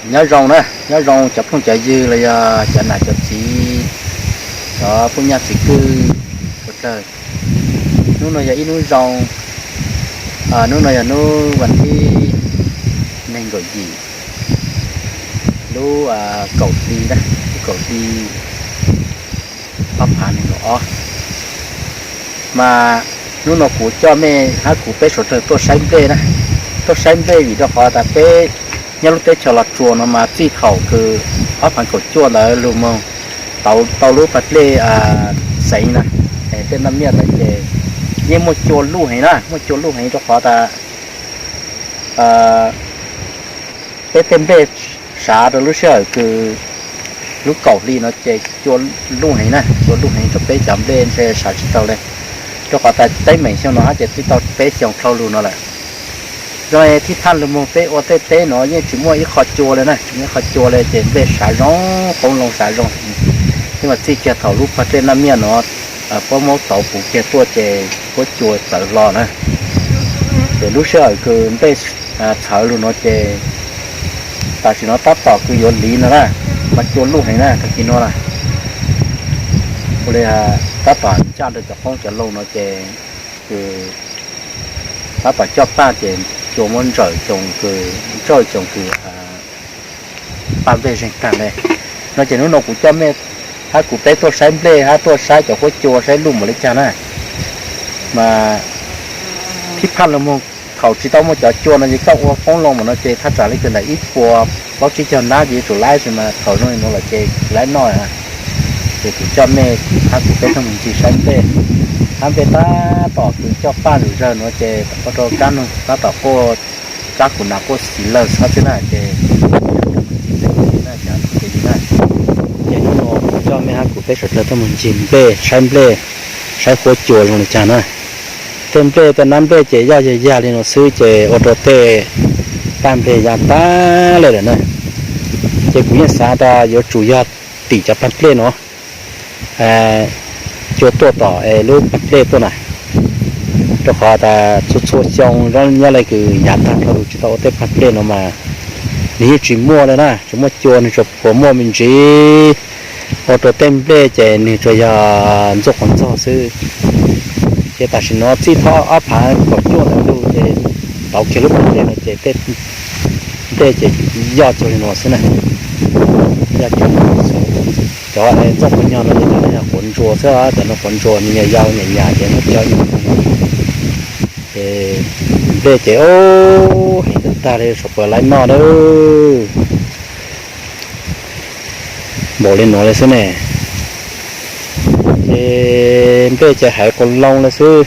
Nyob zoo na, nyob zoo cov phooj cov ywg los yog cov nam cov txiv, cov phooj ywg txiv kwj sawv dlawg. Hnub no yog ib hnub zoo, hnub no yog hnub vas thib nees nkaum yim, lub kaum hli na, lub kaum hli ob phav nees nkaum ob. Mas hnub no kuv coj mej hab kuv peb sawv dlawg tuaj saib nplej na, tuaj saib nplej vim rau qhov tas peb nyob lub teb chaws Los Tsuas no mas txij thaum kws ob phav kaum cuaj ntawd lug moog tau lub pag dlej xeev na, tej naj miaj ntawd ces yeej muaj cua luj heev na, muaj cua luj heev rau qhov tas peb tej nplej sav rau lub sij hawm kws lub kaum hli no ces cua luj heev na, cua luj heev rau peb cov nplej ntshe sav tsis tau le, rau qhov tas teeb meem xyoo no hab ces twb tau peb xyoos dhau lug no lawm. Zoo li thib phaj lug moog peb ua tej teb no yeej tsis muaj ib qho cua le na, tsis muaj ib qho cua le ces nplej sav zoo, qoob loo sav zoo. Yeej mas txij kiag thaum lub pag dlej naj miaj no puab muab tauv puv kiag tuaj ces puab cua txawv hlo na. Ces lub sij hawm kws nplej txhawv lug no ces tam sim no tab tom kws yuav liv no na, mas cua luj heev na tag kis no na. Ua li tab tom caj rau cov qoob cov loo no ces kws tab tom coj paj ces cua muab ntsawm coos kws, ntsawm coos kws paj nplej zeeg tag le. No ces hnub no kuv coj mej hab kuv peb tuaj saib nplej hab tuaj saib cov huab cua saib luj npaum li cas na. Mas thib phaj lug moog thaum tsis tau muaj cov cua no ces koj ua qoob loo mas no ces thaj tsam li kws ntawm ib puas plaub tsib caug nab ces yuav tsum laib xwb mas thaum zoo li no lawm ces laib noj. Ces kuv coj mej hab kuv peb tuaj mus ncig saib nplej, hab nplej tab tom kws coj paj zom zaws no ces ua rau kab noog tab tom quaj, kab kuv nas quaj xis lawg xwb na ces ces hnub no kuv coj mej hab kuv peb sawv dlawg tuaj mus ncig nplej, saib nplej, saib huab cua zoo li cas na. Tej nplej tej nab nplej ces yaj yag yag li no xwb ces ua rau tej paj nplej ya tag le lawm na. Ces kuv yeej xav tas yuav tsum yog tim cov paj nplej no cua tuaj tom es lub paj nplej tuaj na, rau qhov tas txhua txhua xyoo nyob li kws yav tag dhau lug tsis tau ua tej paj nplej no mas nws yeej tsis muaj le na, tsis muaj cua, nws tsuas phuas muaj me ntsis ua rau tej nplej ces nws tsuas yog ntxuaj quas ntxaug xwb. Ces tam sim no txij thaum ob phav kaum cuaj ntawd lug ces tauv kiag lub paj nplej no ces tej nplej ces yoj cuag li no xwb na, yoj cuag li no xwb. Cov ntxuaj quas nyog no ces cov no yog quav ntsuas xwb, cov no quav ntsuas nws yog yau nyam nyam ces muab coj ib nyuag ntoo no ces nplej ces heev tag tag li, saum puas laib noj na. Npaum li nuav li xwb ne. Ces nplej ces haiv quas loo li xwb,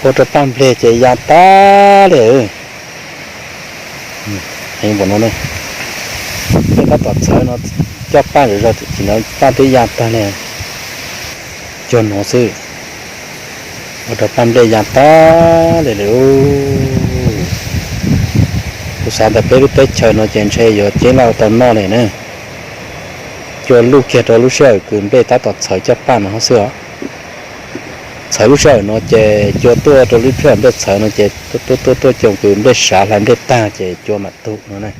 ua rau paj nplej ces ya tag li. Heev npaum no ne, nplej tab tom txhawv no, coj paj zom zaws txim no paj twb ya tag li. Cuag nuav xwb, ua rau paj nplej ya tag li lawm. Kuv xav tas peb lub teb chaws no ces ntshe yuav ceeb laj tau noj li na. Cua luj kiag rau lub sij hawm kws nplej tab tom txhawv coj paj no xwb os. Txhawv lub sij hawm no ces cua tuaj rau lub sij hawm nplej txhawv no ces tuaj tuaj tuaj tuaj coos kws nplej sav hlais nplej tag ces cua mam tug no na.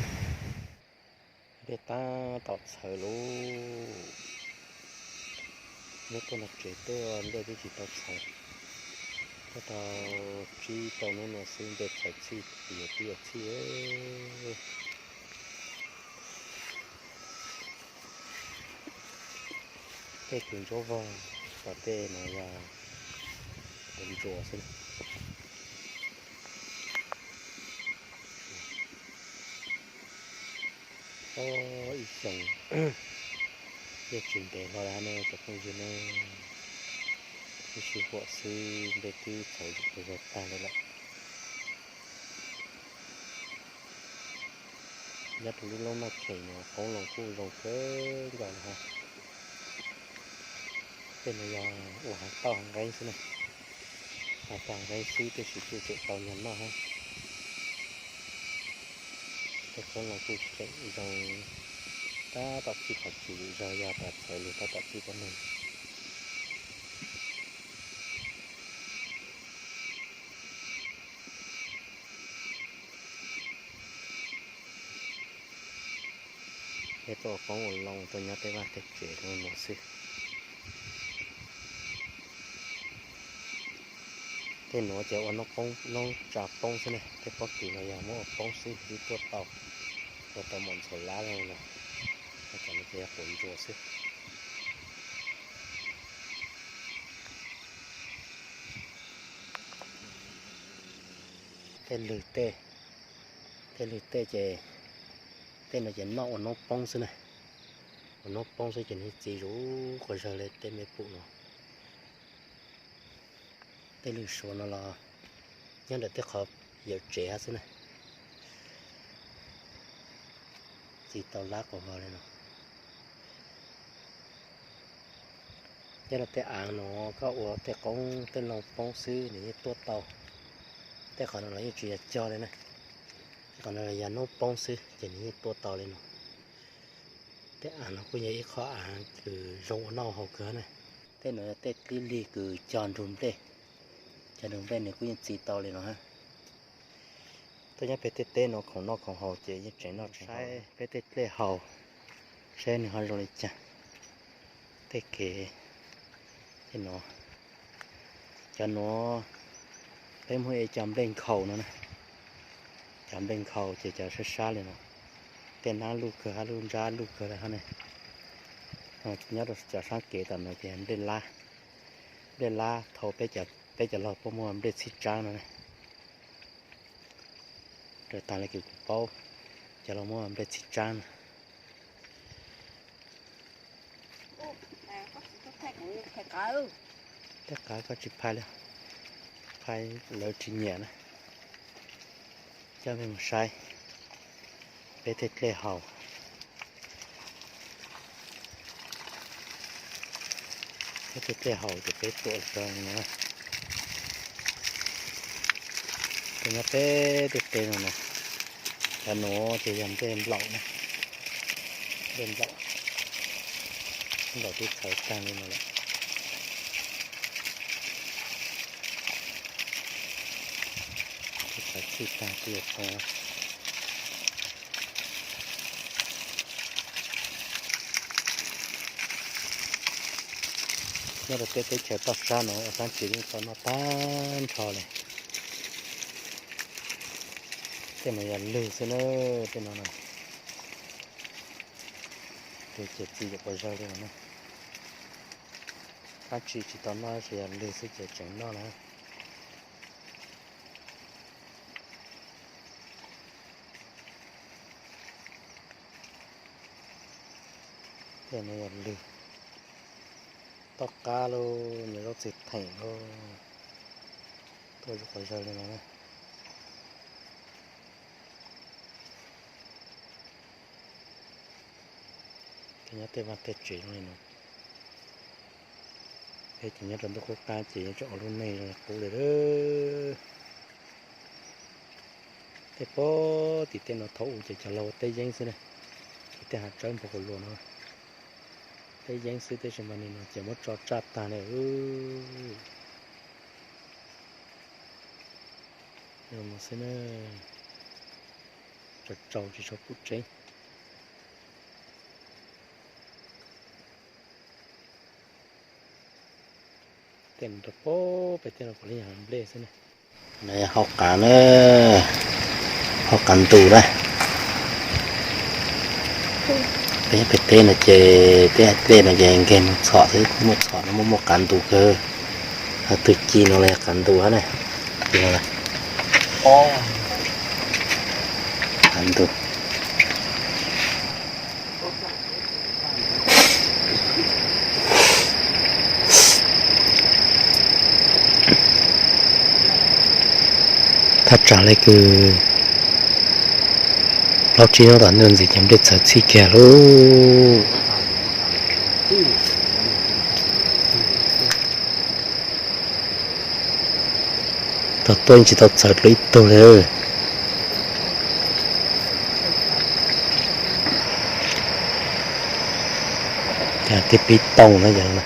Nplej tab tom txhawv lauj. Nyob tuaj nram tsev tuaj nplej twb tsis tau txhawv. Tuaj tau tsib rau hnub no xwb nplej txhawv txhij, yuav twb yuav txhij. Tej kws ntsuab vog, tom tej no yog ntsuas xwb. Ob ib xyoos, yeej tsis ntev hlo lawm ne cov phooj ywg ne. Ib sij huam xwb nplej twb txhawv zom zaws tag li lawm. Nyob rau lub loob Naj Kheem no qoob loo kuj zoo kawg nkaus li hab. Tej no yog ua hav tauj hav nqeeb xwb na, hav tauj hav nqeeb xwb tab sis kuj tseem tau nyag noj hab. Tej qoob loo kuj tseem zoo, tab tom txij qhov txus zog yog tas txhawv lug tab tom txij pob neeg. Peb tuaj ua poob ua loo tuaj nyob tej vaj tej tsev zoo li no xwb. Tej nuav ces ua noob poob noob tsa poob xwb na, tej pob kws no yog muab ua poob xwb twb tuaj tau, ua tau mos ntxhua lab zoo li no. Cov no ces yog quav ntsuas xwb. Tej lwg tej, tej lwg tej ces, tej no ces noj ua noob poob xwb na. Ua noob poob xwb ces nws txi zuj quas zawg li tej mej pum no. Tej lwg suav no los nyob ntawm tej qhov yawm tsev hab xwb na. Txi tau lab quas vog li no. Nyob rau tej aav no koj ua tej qoob tej loo poob xwb nws yeej tuaj tau. Tej qhov no los yeej tsis yog cog li na. Tej qhov no los yog noob poob xwb ces nws yeej tuaj tau li no. Tej aav no kuj yog ib qho aav kws zoo ua noj haus kawg na. Tej no yog tej dlib lig kws cog nrug nplej, cog nrug nplej nws kuj yeej txi tau li no. Tuaj nyob peb tej teb no khoom noj khoom haus ces yeej tseem noj tseem haus. Peb tej dlej haus, saib nws ho zoo li cas. Tej kev, tej no, cov nuav peb muab ua cov nplej nkhaus no na. Cov nplej nkhaus ces cov sab sab li no, tej nab luj kawg hab lub ntsab luj kawg li hab ne. Nyob rau cov sab kev tom no ces nplej lab, nplej lab thaum peb cov laug puab muaj nplej txhib tsaab no na. Raws tag le kws kuv paub, cov laug muaj nplej txhib tsaab na. Tej qav koj tsis phais li, phais lawv tsis nyiam na. Coj mej mus saib peb tej dlej haus. Peb tej dlej haus ces peb tuam rau no. Tuaj nyob peb tej teb no na. Cov nuav ces yog nplej nplaum na. Nplej nplaum, nplaum twb txhawv tag li no lawm. Twb txhawv txhij tag twb yuav poob. Nyob rau peb teb chaws toj sab no ua sab ntsis yeej tau noj tag nrho li. Tej no yog lwg xwb na, tej no na. Ces txi yuav quas zawg li no na. Sab ntsis tsis tau noj, tsuas yog lwg xwb ces tseem noj na. Tej no yog lwg, toj qab lauj, nyob zaub txwv theem lauj, tuaj zuj quas zawg li no na. Peb nyob tej vaj tej tsev zoo li no, peb ces nyob rau ntuj qub qab ces yuav tsum ua lub neej zoo li qub li lawm. Tej pob tim tej no thaum ub ces cov laug ua teb yeeb xwb na, ces tej hav tsawb npog kuv luas no teb yeeb xwb, tab sis mas nim no ces muab tso tsaj tag li. Zoo no xwb na, tsaus tsaus tsis tshua pum tseeb. Tej no rau pem tej no puav leej yog hav nplej xwb na. No yog hau qav na, hau qav ntus na. Peb nyob pem teb no ces tej dlej no ces nkag mus txhom xwb, muaj txhom no muaj muaj qav ntus kawg. Ho twg ci no los yog qav ntus na. Ci no na, qav ntus. Thaj tsam li kws plaub tsib hnub tom ntej ntxiv ces nplej txhawv txhij kiag lauj. Tog tuaj yeej tsis tau txhawv dlua ib tug li. Ces tej pib tooj na yog.